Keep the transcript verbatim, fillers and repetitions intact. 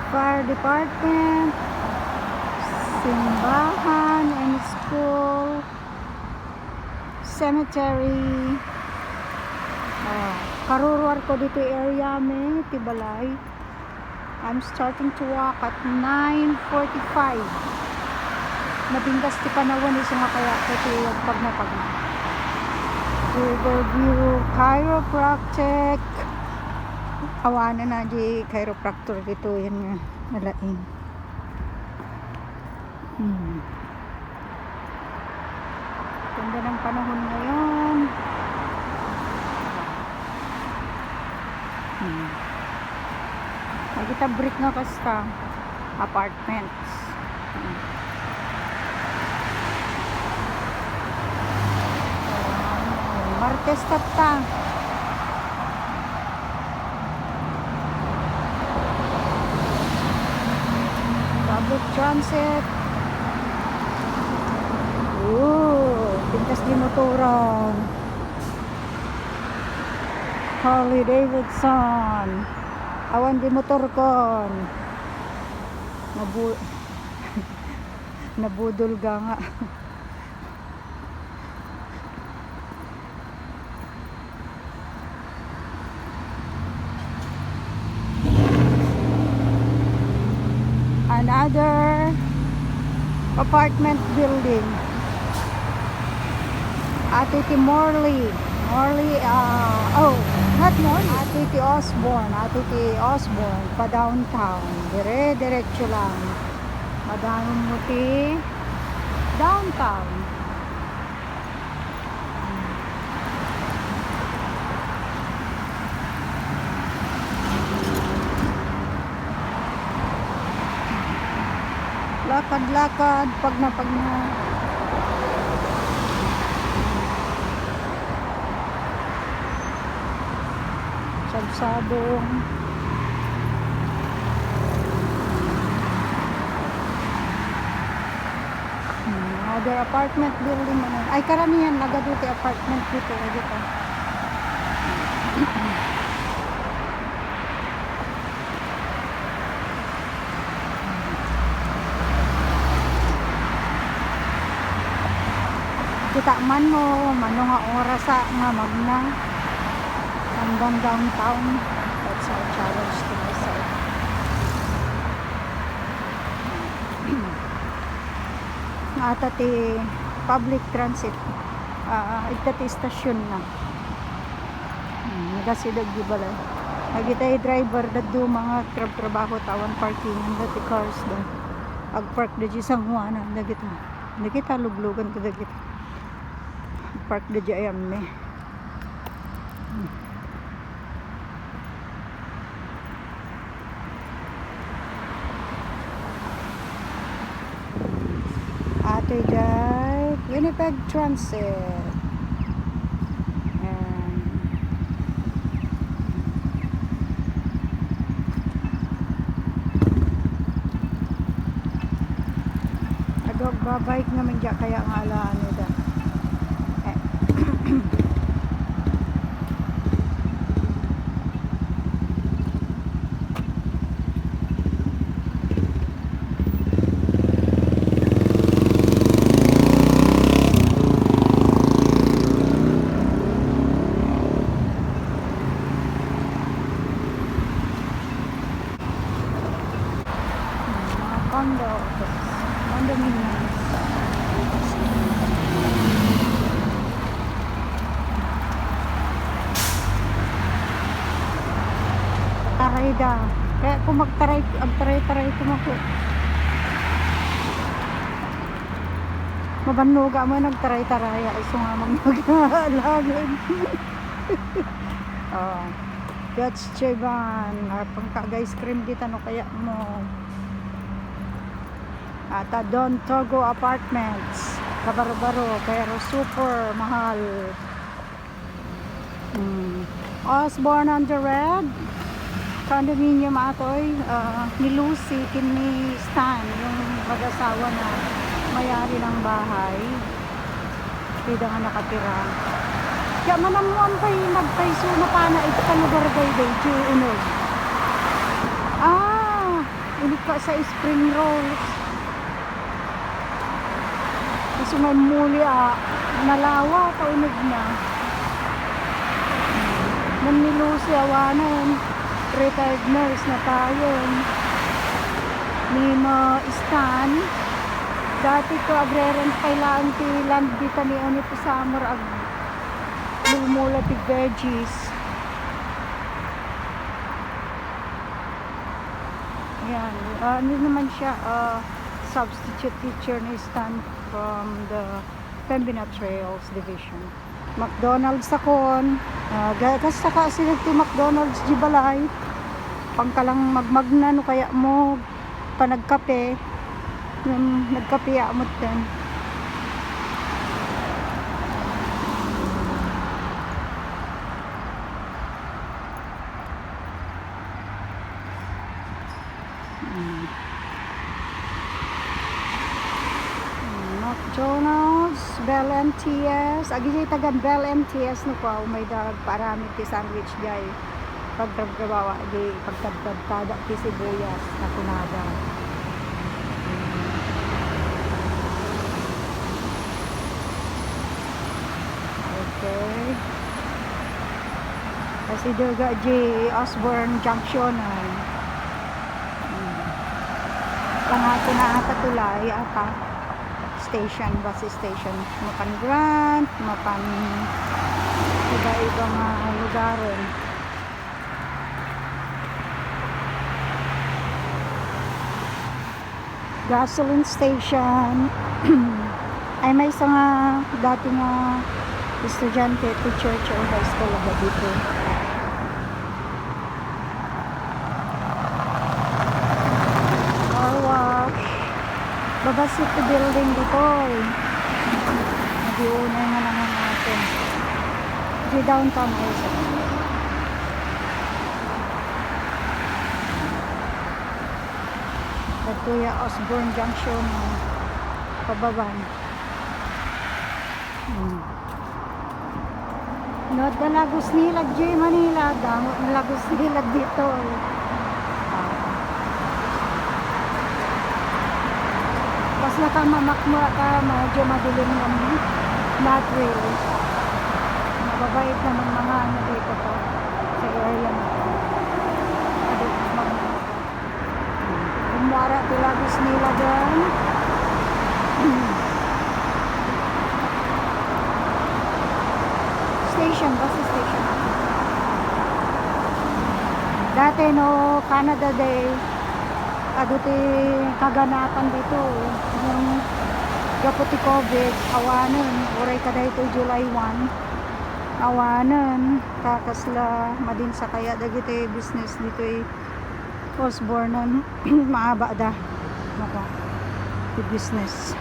Fire department, simbahan and school, cemetery. Ah, karuruar ko ditoy area mi, ti balay. I'm starting to walk at nine forty-five. Nabinggas ti panawen, isu nga kayat ko ti agpagnapagna. Riverview Chiropractic. Awanen na di chiropractor ditoyen nga alaing. Hmm. Ganda ng panahon ngayon. Hmm. Nakita brick nga kasta. Apartments. Hmm. Martes tatta. Public transit. Ooh, pintas di motoran. Harley Davidson. Awan di motorkon. Nabu-, nabudol ka nga. Another apartment building. Ato iti Morley. Morley, ah, oh, not Morley. Ato iti Osborne. Ato iti Osborne, pa downtown. Dire-diretso lang. Madanon mo ti downtown. Lakad-lakad, pagna-pagna. Sabsabong. Hmm, other apartment building man. Ay, karamihan, nagadu ti apartment dito, dito. Kita man no, mano nga oras a nga magna hanggang downtown. That's a challenge to myself. Nga ata ti public transit. Ah, ita ti istasyon na. Hmm, nagasideg di balay. Dagiti driver, dadduma nga trab-trabaho, tawan parkingan da ti cars da. Agpark da di sanguanan dagita. Dagita luglugan kadagita. Agpark da di ayam ni. Atoy jay Winnipeg Transit. Ayan. Adu, agbabike ngamin dia kaya nga ala, ano da. Eh. Mga condo, condominium. Taray da. Kaya kung magtaray, agtaray-taray ko mako. Mabannuga mo nagtaray-taray. Ay, isu nga magnagalangin. Oh. That's Chevan. Arpang ka, guys, cream dita no kaya mo. Ata Don Togo Apartments. Kabarbaro, pero super mahal. Mm. Osborne on the Red. Condominium atoy, ah, ni Lucy, ken ni Stan, yung mag-asawa na may-ari ng bahay. Dida nga nakatira. Kaya manammuan pay, nagpayso na pana iti kalugar daydi, ti uneg. Ah, Ka sa spring rolls. Kaso nga muli, ah, nalawa ta uneg na. Ma'am Lucy, awanen, retired nurse na tayen. Ni Ma Stan, dati ko agrerent pay laeng ti land dita ni Oni ti summer ag-, mulmula ti veggies. Yan. Ah, ano naman siya? Ah, substitute teacher ni Stan from the Pembina Trails Division. McDonald's akon. Ah, ga-, kasta ka sila ti McDonald's di balay. Pangkalang magmagna no kaya mo panagkape. Yung nagkape ya mo ten. Mm. Mm, McDonald's, Bell M T S. Agi tagan Bell M T S no kua, umay da agparamid ti sandwich jay. Pagtrabtrabawa, di pagtabtabtada ti sibuyas, nakunada. Okay. Kasi daga di Osborne Junction, ay. Hmm. Pangato na ata tulay, ata. Station, bus station. Mapan Grant, mapan iba-iba nga lugaren. Gasoline station. Ay, maysa nga dati nga estudiante ti church o high school a dito. Car wash. Babassit ti building ditoy. Adi unay nga nangan natin. Di downtown ay sa Dagtoy a Osborne Junction, pababan. Hmm. No, adda Lagos Nilad, J Manila, damo Lagos Nilad dito. Ah. Kasla ka mamakma ka, medyo madilim yung, not really. Mababait naman mga ano dito pa sa area na to. Adi, mag-, Kumuara ti Lagos Nilad. Station, bus station. Dati no Canada Day, adu ti kaganapan dito. Yung gapu ti covid, awanen. Uray ka daytoy July one, awanen. Ta kasla madin sa kaya dagiti business ditoy Osborne, maaba da. Nako. Ti business.